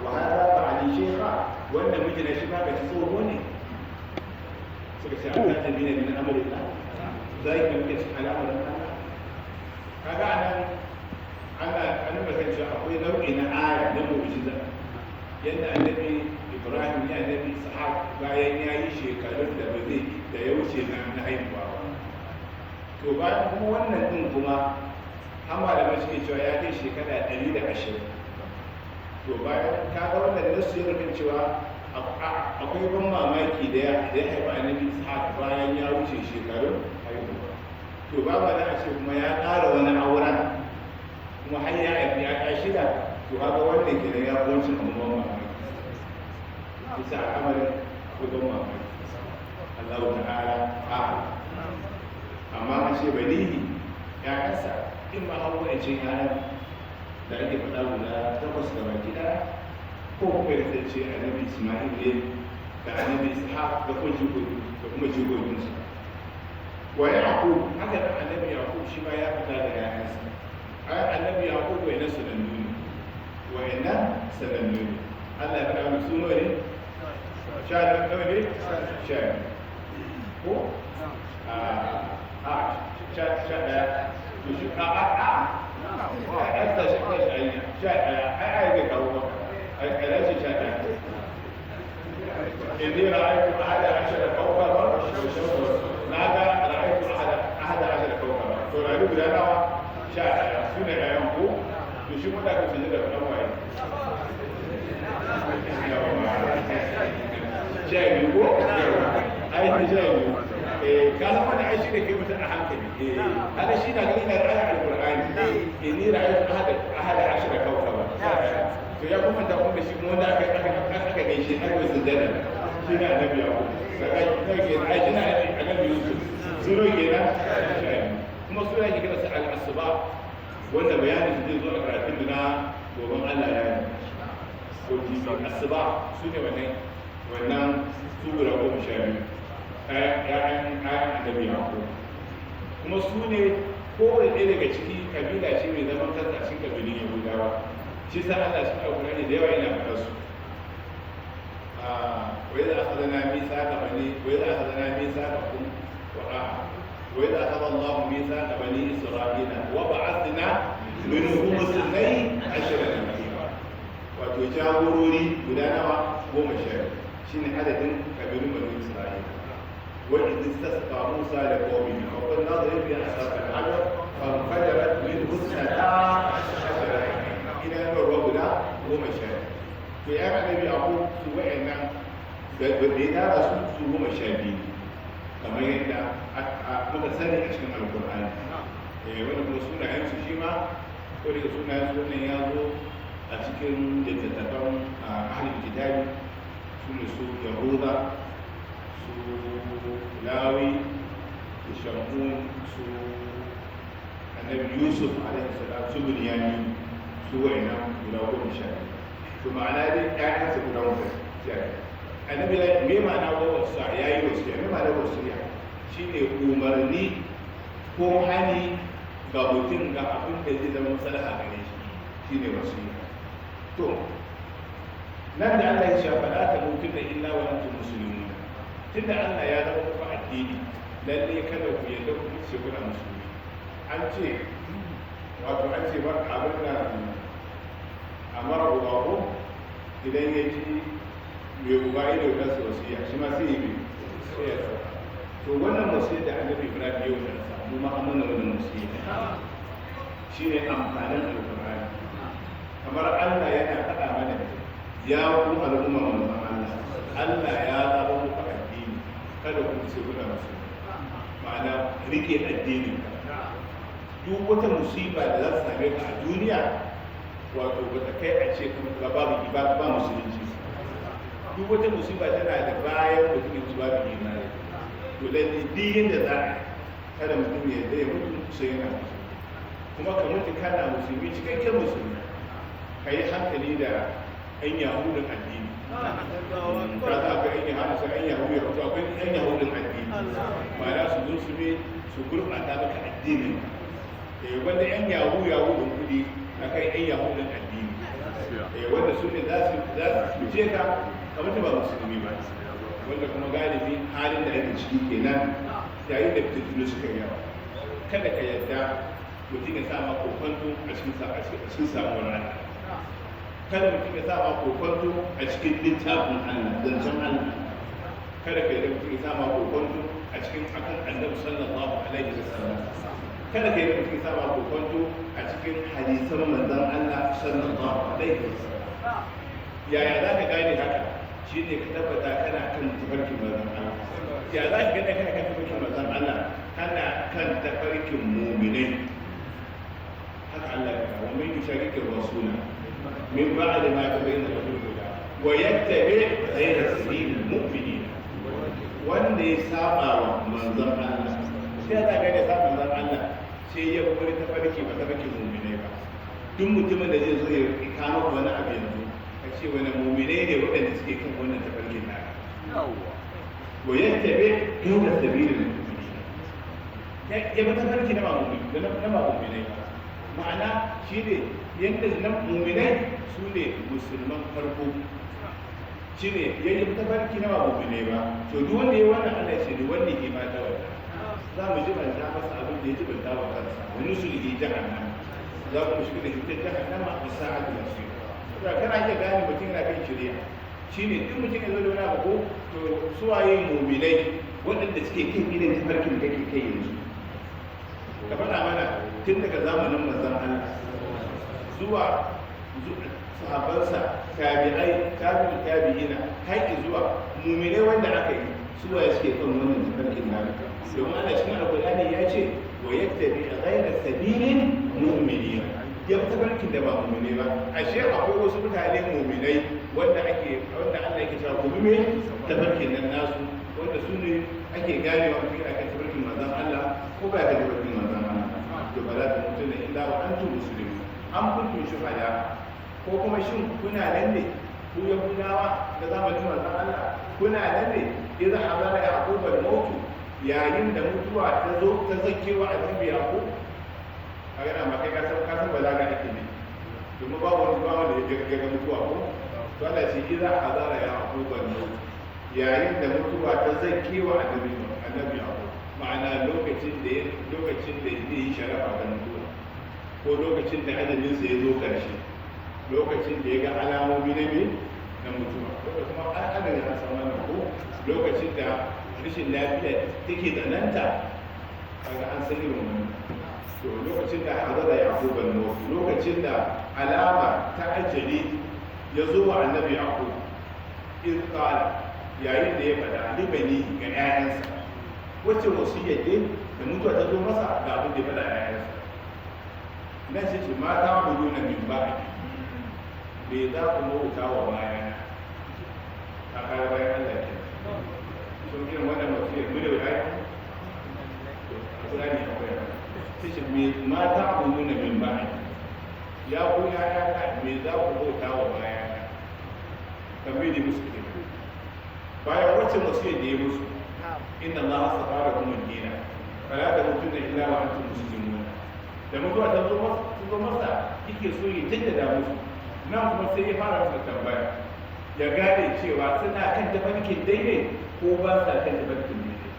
Wa hada ba'ali shaykha, wannan miji na shi ma ga tsoho ne. Suka ce a kan jami'a min amrillah, zai ka muke cikin al'amarin Allah. Kaga anan ana an nuna kan cewa akwai nau'i na aya na mu'jiza, yadda Annabi Ibrahim ya Annabi Ishaq bayan ya yi shekarun da ba zai da ya wuce na haihuwa ba. To bayan kuma wannan din kuma har malamai suke cewa ya kai shekara 120. To bayan ka ga wannan nasu ya kan cewa akwai ban mamaki da ya haifa Annabi Ishaq bayan ya wuce shekarun haihuwa. To ba ma a ce kuma ya ƙara wani auren kuma har ya haifi ya ƙa shida. To haka wannan kenan ya fi wancan abin ban mamaki. Bisa al'amarin akwai ban mamaki, Allahu ta'ala a'lam. Amma an ce banihi, ‘ya'yansa, in ma har wa'ancin ‘ya'yan da ake faɗa guda takwas da baki ɗaya, ko kuma ya kasance Annabi Ismail ne da Annabi Ishaq da kuma jikokinsu. Wa Yaqub, haka nan Annabi Yaqub shi ma ya fita da ‘ya'yansa. Ai Annabi Yaqub wa'annan sanannu ne, wa'annan sanannu ne. Allah ya faɗa mana su nawa ne? Sha nawa ne? 12 ko a 11? To shi a ai ta shi kai shi ai 11, ai bai kawo maka ai ai ce 11. Inni ra'aytu ahada ashara kawkaba, na ga ra'aytu ahada ashara kawkaba. To rayu guda nawa? 11 su ne ayan ko. To shi mun da ka sujada da dan waye? 12 ko? Ai 12. Eh, ka san wannan ai shi ne kai mutum a hankali. Eh, hada shi na gani na ra'ayin Alqur'ani, inni ra'aytu ahada ashara kawkaba. To ya kuma ta kuma shi kuma wanda aka gaishe har bai sujada, shi ne Annabi Yaqub. Kaga kai ke ai shi ne Annabi Yusuf. Suro kenan kuma sura yake kira su al-asba, wanda bayanin su zai zo a karatun na goben Allah ya yi ko jibi. Asba su ne wannan su guda 12 ‘ya'yan Annabi Yaqub, kuma su ne kowane ɗaya daga ciki kabila ce mai zaman kansa a cikin kabilun Yahudawa. Shi sa Allah cikin Alƙur'ani da yawa yana faɗa su: wa idza akhadna mithaqa bani wa idza akhadna mithaqakum wa idza akhadha Allahu mithaqa bani Isra'ila wa ba'athna minhum 12 naqiba. Wato jagorori guda nawa? 12, shine adadin kabilun bani Isra'ila. وإذ استسقى موسى لقومه فقلنا اضرب بعصاك الحجر فانفجرت منه 12 عينا. إلى ruwa guda 12. To ya Annabi Yaqub su wa'annan da ya tara su, su 12 kamar yadda muka sani a cikin Alkur'ani. Eh, wanda kuma sunayen su shi ma ko daga sunayen su wannan ya zo a cikin littattafan ahlul kitabi, su ne su Yahuda, su Lawi, su Shamun, su Annabi Yusuf alaihi salam, su Bunyani, su wa'ina guda 12. To ma'ana dai ƴaƴansa guda 12. Annabi ya me ma'ana wa wasa ya yi wasiya? Me ma'ana wasiya? Shine umarni ko hani ga mutum ga abin da zai zama maslaha gare shi, shine wasiya. To nan da Allah ya ce fala tamutunna illa wa antum muslimun, tunda Allah ya zama muku addini, lalle kada ku yarda ku ce kuna musulmi. An ce wato an ce ba abin da amara uba ko idan ya ji mai uba ya dauka su wasiya, shi ma sai ya bi sai ya sauka. To wannan wasiya da Annabi Ibrahim ya wuce mu ma an mana wannan wasiya, shine amfanin Alqur'ani. Kamar Allah yana faɗa mana, ya ku al'umma manzon Allah, Allah ya zaba muku addini, kada ku ce kuna musulmi. Ma'ana rike addinin ka, duk wata musiba da za ta same ka a duniya, wato ba ta kai a ce kuma ba babu ba ba musulunci. Duk wata musiba tana da bayan mutum ya babu imani. To lalle duk yadda za a yi, kada mutum ya yarda ya mutu sai yana musulmi, kuma ka mutu kana musulmi, cikakken musulmi. Ka yi hankali da 'yan Yahudin addini. Ka za akwai 'yan Yahudu sai 'yan Yahudu ya fito, akwai 'yan Yahudin addini, ma'ana su zo su bi su gurɓata maka addinin. Eh, wanda 'yan Yahu Yahudin kuɗi akai 'yan Yahudin addini. Wanda su ne za su cuce ka kamar ta ba musulmi ba, wanda kuma galibi halin da ake ciki kenan yayin da fitintunu suka yi yawa. Kada ka yarda mutum ya sa ma kokonto a cikin samuwar Allah. Kada mutum ya sa ma kokonto a cikin littafin Allah, zancen Allah. Kada ka yarda mutum ya sa ma kokonto a cikin akan Annabi sallallahu alaihi wasallam. Kada ka yarda mutum ya sa ma kokonto a cikin hadisan manzon Allah sallallahu alaihi wasallam. Yaya za ka gane haka? Shine ka tabbata kana kan tafarkin manzon Allah. Ya za ka gane kana kan tafarkin manzon Allah? Kana kan tafarkin mu'minai. Haka Allah ya faɗa, wa man yushaqiqi rasula min ba'di ma tabayyana lahu al-huda wa yattabi' ghayra sabilil mu'minin. Wanda ya saba wa manzon Allah, sai ya ga ya saba manzon Allah, sai ya bi tafarki ba tafarkin mu'minai ba. Duk mutumin da zai zo ya kama wani abu yanzu, ka ce wani mu'minai ne waɗanda suke kan wannan tafarkin naka. Wa yattabi' ghayra sabilil mu'minin. Ya bi tafarki na ba mu'minai ba. Ma'ana shi ne yadda nan mu'minai su ne musulman farko. Shi ne ya yi tafarki na ba mu'minai ba. To duk wanda ya wannan Allah shi ne wanda ke mata wannan. Za mu jibanta masa abin da ya jibanta wa kansa. Wa nusulihi jahannam. Za ku shiga da cutar jahannama wa sa'at masir. To kana iya gane mutum yana kan shari'a. Shi ne duk mutum ya zo da wani abu ko to suwaye mu'minai waɗanda suke kan irin tafarkin da kake kai yanzu. Ka faɗa mana tun daga zamanin manzon Allah zuwa sahabbansa, tabi'ai, tabi'u tabi'ina, har zuwa mu'minai wanda aka yi, suwaye suke kan wannan tafarkin naka. Domin Allah cikin Alƙur'ani ya ce wa yattabi ghayra sabilil mu'minin. Ya bi tafarkin da ba mu'minai ba. Ashe akwai wasu mutane mu'minai wanda ake wanda Allah yake cewa ku bi me tafarkin nan nasu, wanda su ne ake ganewa mutum yana kan tafarkin manzon Allah ko ba ya kan tafarkin manzon Allah. To ba za ta mutu ne illa wa antum muslimun. An kuntum shuhada, ko kuma shin kuna nan ne ku Yahudawa da zamanin manzon Allah, kuna nan ne idza hadara yaqub al-maut, yayin da mutuwa ta zo ta zakewa annabi Yaqub. Kaga da ma kai ka san balaga ake ne, domin babu wani ba wanda ya ga mutuwa ko. To Allah ce idza hadara yaqub al-maut, yayin da mutuwa ta zakewa annabi Yaqub, ma'ana lokacin da zai yi sharafa da mutuwa, ko lokacin da ajalinsa ya zo ƙarshe, lokacin da ya ga alamomi na me na mutuwa, ko kuma an adana an san wannan ko lokacin da rashin lafiya take tsananta, kaga an san irin wannan. To lokacin da hadara Yaqub al-maut, lokacin da alama ta ajali ya zo wa annabi Yaqub, in qala, yayin da ya faɗa libani ga 'ya'yansa, wacce wasiyar dai da mutuwa ta zo masa ga abin da ya faɗa 'ya'yansa. Nan shi ce mata budu na min ba'di, me za ku bauta wa bayana? A kare bayan Allah ke. Sun irin wannan wasiyar mu da wani Alƙur'ani ya koya. Sai ce me mata budu na min ba'di, ya ku 'ya'yana me za ku bauta wa bayana? Kamar da musu kenan. Bayan wacce wasiyar da ya musu, inna Allah astafa lakum ad-din fala tamutunna illa wa antum muslimun. Da mutuwa ta zo masa yake so ya jaddada musu. Nan kuma sai ya fara musu tambaya, ya gane cewa suna kan tafarkin daidai ko ba sa kan tafarkin daidai.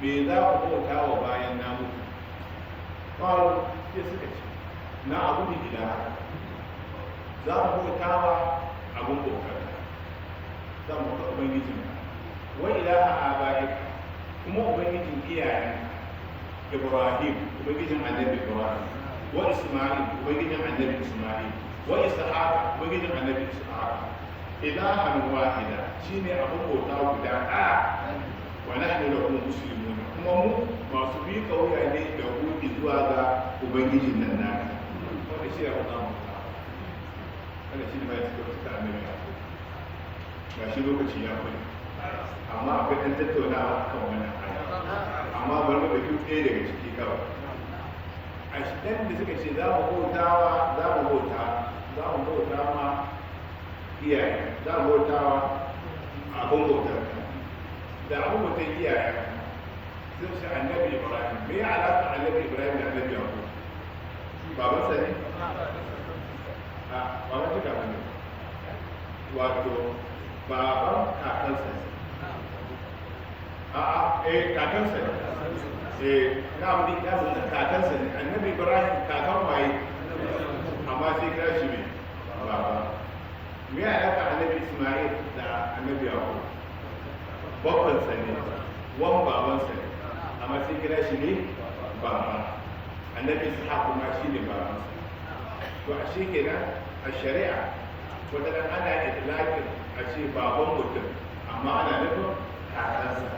Me za ku bauta wa bayan na mutu? Qalu, sai suka ce na abu da ilaha, za mu bauta wa abun bautar, za mu bauta ubangijin wa ilaha abaika, kuma ubangijin iyayen Ibrahim, ubangijin annabi Ibrahim, wa Isma'il, ubangijin annabi Isma'il, wa Ishaq, ubangijin annabi Ishaq. Ilahan wahida, shine abun bauta guda ɗaya, wa nahnu lahu muslimun, kuma mu masu bi kauya ne da ruhi zuwa ga ubangijin nan naka. Wanda shi ya bauta mu, wanda shi ne mai cikin wata annabi Yaqub. Ga shi lokaci ya kure, amma akwai ɗan tattaunawa akan wannan aya, amma bari mu ɗauki ɗaya daga ciki kawai. A ɗan da suka ce za mu bautawa, za mu bauta, za mu bauta ma iyaye, za mu bautawa abin bautar da abin bautar iyaye, sun ce annabi Ibrahim. Me ya alaƙa annabi Ibrahim da annabi Yaqub? Babansa ne? A ba wata jika ne, wato baban kakansa ne. A'a, eh, kakansa ne. Eh, na mu ya zama kakansa ne. Annabi Ibrahim kakan waye? Amma sai kira shi mai baba. Me ya alaka Annabi Ismail da Annabi Yaqub? Babbansa ne, wan babansa ne, amma sai kira shi ne baba. Annabi Ishaq kuma shi ne babansa. To a shi kenan a shari'a wata dan ana itlaqin a ce baban mutum, amma ana nufin kakansa.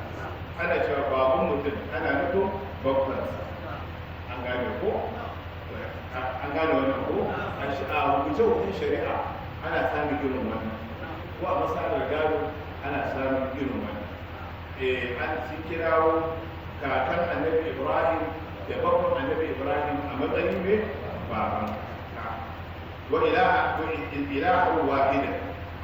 Ana cewa baban mutum, ana nufin babbansa. An gane ko? An gane wannan ko? A hukunce hukuncin shari'a ana samun irin wannan, ko a masalar gado ana samun irin wannan. Eh, an ci kirawo kakan Annabi Ibrahim da babban Annabi Ibrahim a matsayin ne baban. Wa ilaha wa ilahu wahida,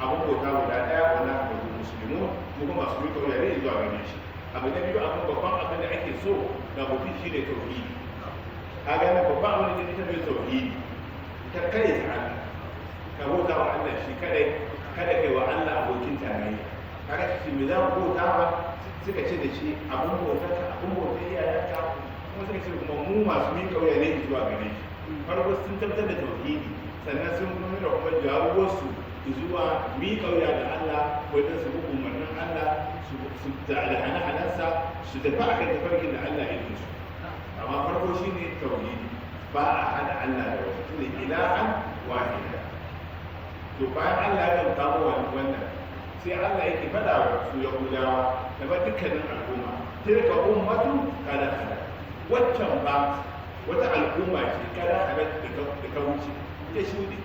abun bauta guda daya, wala abu muslimu, mu kuma masu mika wuya ne zuwa gare shi. Abu na biyu, abun babban abin da ake so ga mutum shine tauhidi. Ka gane, babban abin da ita mai tauhidi, ta kare ta Allah, ka bauta wa Allah shi kadai, kada kai wa Allah abokin tarayya. Kaga shi me za ku bauta ba? Suka ce da shi abun bautar ka, abun bautar iyayenka, kuma suka ce kuma mu masu mika wuya ne zuwa gare shi. Farko sun tabbatar da tauhidi, sannan sun kuma nuna kuma jawuwarsu zuwa miƙa wuya da Allah wajen su bi umarnin Allah, su da hane-hanensa, su tafi akan tafarkin da Allah ya su. Amma farko shine tauhidi, ba a hada Allah da wasu, tunda ilahan wahida. To bayan Allah ya kamo wannan, sai Allah yake faɗa wa su Yahudawa da ba dukkanin al'umma: tilka ummatu kada kada, waccan ba wata al'umma ce kada kada da ta wuce, ta shuɗe.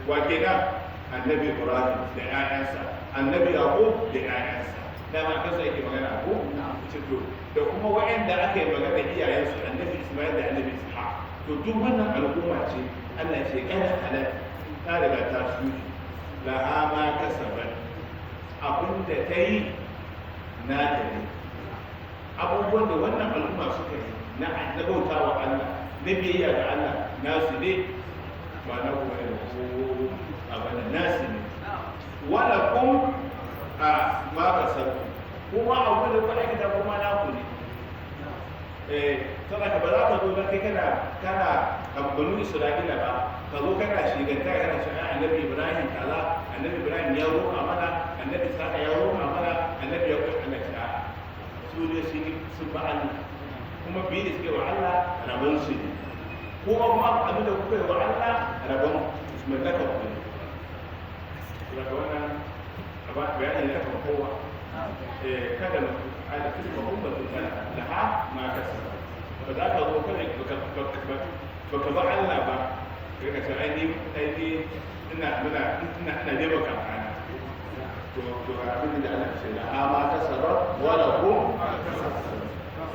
Wa kenan? Annabi Ibrahim da 'ya'yansa, Annabi Yaqub da 'ya'yansa. Dama kansa yake magana ko ce. To da kuma waɗanda aka yi magana iyayensu, Annabi Ismail da Annabi Ishaq. To duk wannan al'umma ce Allah ce kada halal, ta riga ta shuɗe. Laha ma kasabat, abinda ta yi na ta ne. Abubuwan da wannan al'umma suka yi na bauta wa Allah, na biyayya ga Allah, nasu ne, ba na kuma ne ko abin, nasu ne. Wala kun a ma kasabtu, kuma abin da kuka aikata kuma naku ne. Eh, saboda ba za ka zo don kai kana banu Isra'ila ba, ka zo kana shiganta, kana cewa Annabi Ibrahim kaza, Annabi Ibrahim ya roƙa mana, Annabi Saka ya roƙa mana, Annabi ya kai. Allah ta su ne sun ba Allah, kuma biyu da suke wa Allah rabon su ne, kuma kuma abin da kuka yi wa Allah rabon mallakar ku ne. Daga wannan bayani ne kan kowa. Eh, kada mu ala tilka ummatu laha ma kasabat. Ba za ka zo kada baka ba Allah ba, kai ka ce ai ni ina muna ina ina ne baka kana. To abin da Allah ya ce laha ma kasabat wa lakum.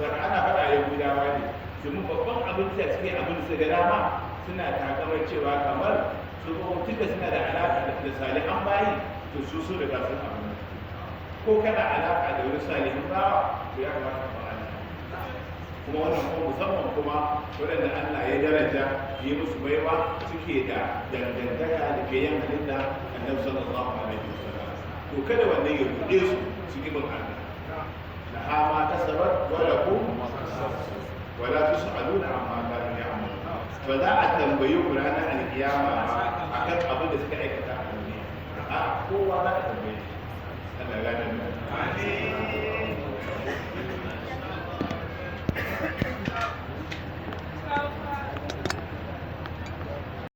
Sai ana faɗa Yahudawa ne, domin babban abin da suke, abin da suka dama suna takamar cewa kamar su ko tunda suna da alaka da salihan bayi, to su sun riga sun abin. Ko kana alaka da wani salihin bawa, to ya kamata ka ba Allah. Kuma wannan kuma musamman kuma waɗanda Allah ya daraja, yi musu baiwa, suke da dangantaka da ke yin halitta Annabi sallallahu alaihi wasallam, to kada wannan ya ruɗe su su ki bin Allah. Laha ma kasabat wa lakum wa la tus'aluna amma kanu ya'malun. Ba za a tambayi ku ranar alkiyama ba akan abin da suka aikata a duniya. A kowa za a tambaye shi. Allah ya